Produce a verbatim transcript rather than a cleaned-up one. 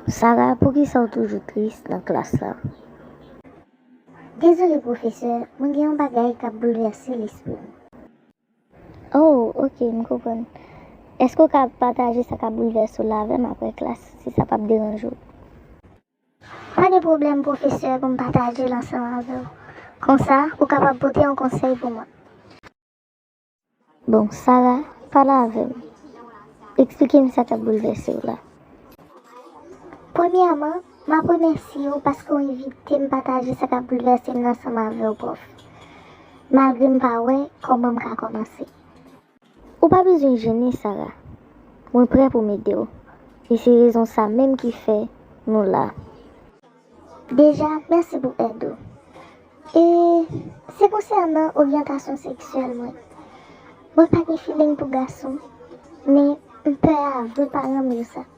Sara, poukisa w toujou tris nan klas la? Dezole, pwofesè, mwen gen yon bagay k ap boulvèse lespri m. Oh, ok, m konprann. Èske w ka pataje sa k ap boulvèse w la avè m apre klas, si sa p ap deranje w? Pa gen pwoblèm, pwofesè, pou m pataje l ansanm avè w. Konsa, ou kapab pote yon konsèy pou mwen. Bon, Sara, pale avè m. Eksplike m sa k ap boulvèse w la. Premyèman, m ap remèsye w paske w envite m pataje sa k ap boulvèse m nan ansanm avè w, pwòf. Malgre m pa wè kòman m ka kòmanse. Ou pa bezwen jennen, Sara. Mwen prè pou m ede w. E se rezon sa menm ki fè nou la. Deja, mèsi pou èd ou. E se konsènan oryantasyon seksyèl mwen. Mwen pa gen feeling pou gason, men m pè avwe paran m yo sa.